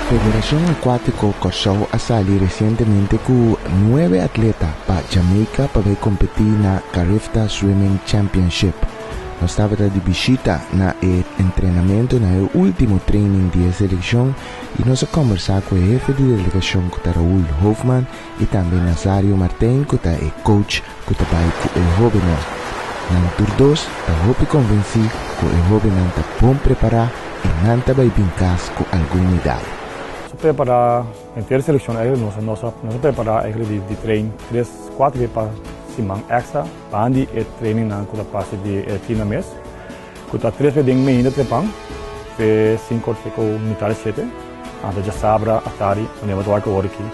Federashon Akuátiko Kòrsou a sali resientemente ku nuebe atleta pa Jamaica pa bai kompetí na Carifta Swimming Championship. Nos tabata di bishita na e entrenamentu na e último training di e selekshon i nos a kòmbersá ku e hefe di delegashon ku ta Raul Hofman i tambe Nazario Martijn ku ta e coach ku ta bai ku e hóbennan. Nan tur dos ta hopi konvensí ku e hóbennan ta bon prepará i nan ta bai bin kas ku algun medaya. Nos a prepará henter selekshon eigenlijk nos nos a nos a prepará eigenlijk di di train tres kuater bes pa siman èkstra banda di e trainingnan ku ta pasa di e timnan mes ku ta tres bes den meinda trepan fe sinku or te ku mitar di shete anto djasabra atardi wanneer bo ta wak awor aki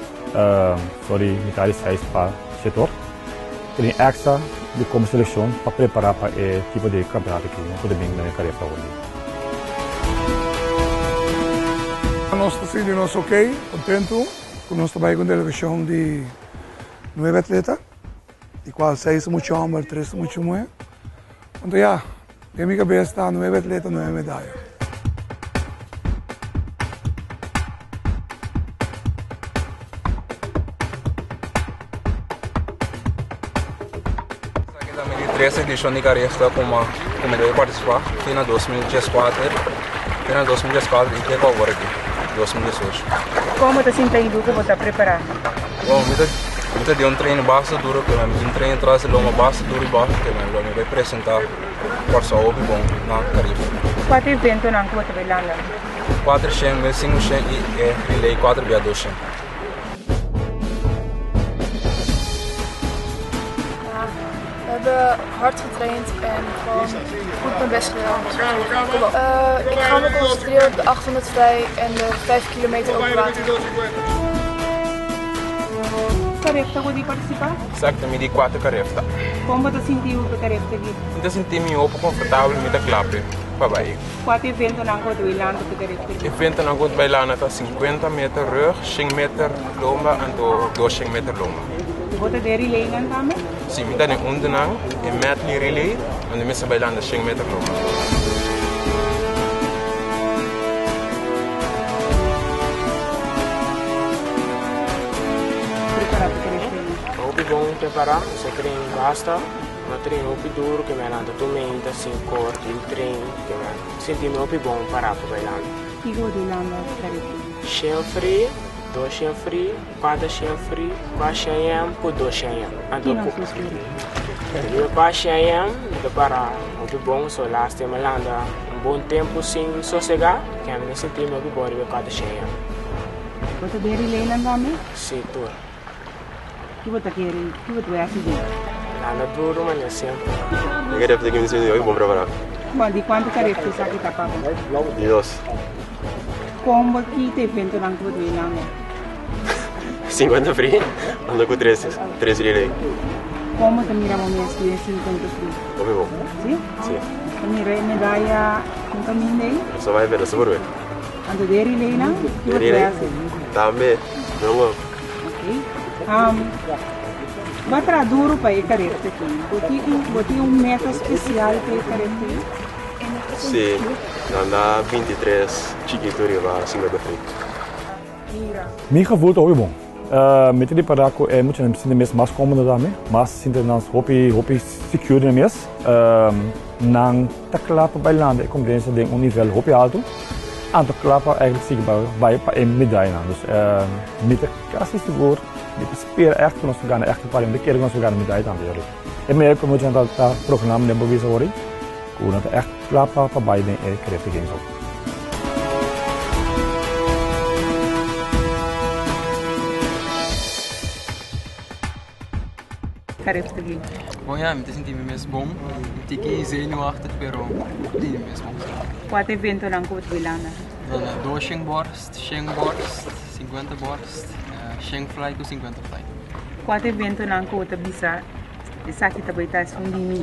Sorry, mitad di seis pa shete or. Tin extra di como seleccion pa prepara pa e tipo di campeonato aki cu ta bin na e Carifta awo. Nos ta sinti nos ok, contento cu nos ta bay cu un delegacion di nuebe atleta, di cual seis ta mucha homber, tres ta mucha muher. Anto ya, den mi cabes ta nuebe atleta, nuebe medaya. Esaki ta mi di tres edishon di Carifta kuma ku mi debe partisipá fin na 2014, fin na 2014 i te ku awor aki, 2018. Komo ta sinta i ku bo ta prepará? Bon, mi ta mi ta di un trein basta duro ku mi tin trein tras di loma basta duro i basta ku mi lo mi bai presentá Kòrsou hopi bon na Carifta. Kua ta eventonan ku bo ta bai landa? Kuater shen, 1500 i e relay kuater bia 200. Ja, we hebben hard getraind en gewoon goed mijn best gedaan. Kom op. Uh, ik ga me concentreren op de 800 vrij en de 5 kilometer open water. Carifta ku di partisipá? Exacto, mi di kuater Carifta. Kon bo ta sinti bo pa Carifta aki? Mi ta sinti mi hopi komfortabel, mi ta kla pa bai. Kua ta eventonan ku bo ta bai landa pa Carifta aki? Eventonan ku bo ta bai landa ta 50 meter rug, 100 meter lomba anto 200 meter lomba. Bo ta den relaynan tambe? Si, mi ta den un di nan, e medley relay, unda mi sa bai landa 100 meter lomba. Prepará pa Carifta aki? Hopi bon prepará, nos a train basta. Mi a train hopi duro ke mi a lanta tur meinta sinku or tin train ke mi a sinti mi hopi bon pará pa bai lanta. Kiko bo tin lanta Carifta? Shen free, dos shen free, kuater shen free, kua shen yam ku dos shen yam. Anto Kino ku su spera? Riba kua shen yam mi ta para hopi bon so last mi a lanta un bon tempu sin sosegá ke mi ta sinti mi hopi bon riba kuater shen yam. Bo ta den relaynan tambe? Si tur. Ki bo ta kere? Ki bo ta bai hasi den? Landa duro manera semper. Mi carefta ki mi sinti hopi bon prepará. Bon, di kuantu carefta esaki ta pa bo? Di dos. Kon bo kita eventonan ku bo ta bai landa? 50 free, anda ku tres, tres relay. Kon bo ta mira bo mes den 50 free? Hopi bon. Si? Si. Ta mira e medaya un kaminda ei? Nos ta bai bera sigur be. Anto den relaynan, ki bo ta bai hasi? Tambe, no. Bo a traha duru pa e karefta aki. Bo tin un bo tin un meta spesial pa e karefta aki? Si, nan da 23 chikitu riba 50 free. Mi gevoel ta hopi bon. Mi ta ripará ku e muchanan sinti mes mas kómodo tambe, mas sinti nan hopi hopi secure den nan mes. Nan ta kla pa bai landa e kompetensia den un nivel hopi altu. Anto kla pa eigenlijk sigui pa bai pa e medayanan. Dus mi ta kasi sigur, mi ta spera echt ku nos ta gana echt un par, mi ta kere ku nos ta gana medaya tambe yori. E manera ku muchanan ta ta programá den bo bisa hori, ku nan ta echt kla pa pa bai den e Carifta Games ook. Carifta Games. Bon ya, mi ta sinti mi mes bon. Un tiki zenuwachtig, pero mi sinti mi mes bon. Kua ta eventonan ku bo ta bai landa? Landa dos shen borst, shen borst, 50 borst, shen fly ku 50 fly. Kua ta eventonan ku bo ta bisa esaki ta bai ta esun di mi?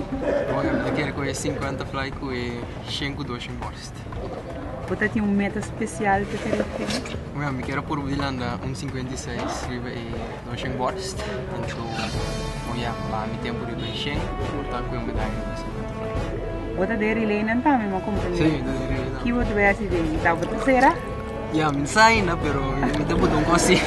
Bon ya, mi ta kere ku e 50 fly ku e shen ku dos shen borst. Bo ta tin un meta spesial pa Carifta Games? Bon ya, mi kier a purba di landa un 56 riba e Dos shen borst, anto bon ya pa mi tempu riba e shen por ta ku e medaya riba e 50 fly. Bo ta den relaynan tambe mi a komprende? Si, mi ta den relay tambe. Ki bo ta bay hasi den? Ta bo ta sera? Ya, mi no sa ainda, pero mi ta buta un kos si.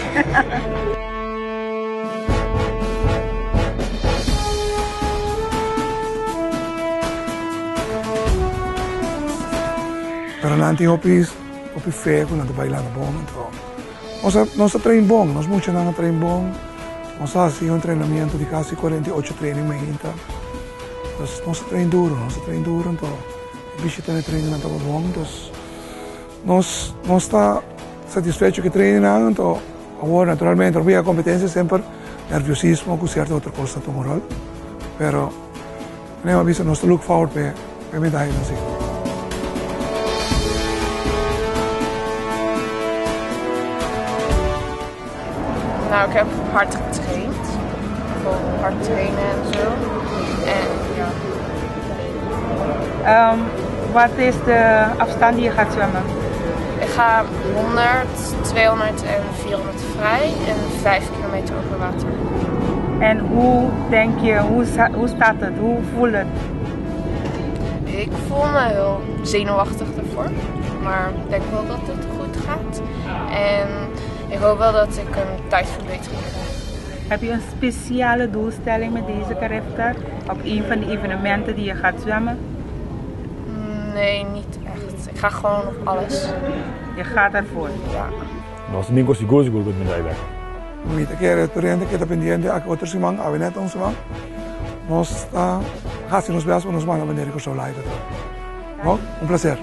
Pero nan tin hopi hopi fe ku nan ta bailando bon anto nos a nos a train bon nos muchanan a train bon nos a hasi un entrenamiento di kasi 48 training mainta dus nos a train duro nos a train duro anto e bishita na e trainingnan tabata bon dus nos nos ta satisfecho ku e trainingnan anto awor naturalmente ora bo yega kompetensia semper nerviosismo ku sierto otro kos ta tuma un ròl pero Manera mi a bisa nos ta look forward pa e medayanan si. Nou, ik heb hard getraind. Gewoon hard trainen en zo. En ja. Um, wat is de afstand die je gaat zwemmen? Ik ga 100, 200 en 400 vrij en 5 kilometer over water. En hoe denk je, hoe, hoe staat het, hoe voelt het? Ik voel me heel zenuwachtig ervoor. Maar ik denk wel dat het goed gaat. En ik hoop wel dat ik een tijdverbetering krijg. Heb je een speciale doelstelling met deze Carifta? Op een van de evenementen die je gaat zwemmen? Nee, niet echt. Ik ga gewoon op alles. Je gaat ervoor? Ja. Nos ta bin ku sigur sigur ku medaya bek. Mi ta kere tur hende ke ta pendiente aki otro siman, awe net un siman, nos ta hasi nos bes pa nos manda bandera di Kòrsou live atrobe. Bon, un plaser.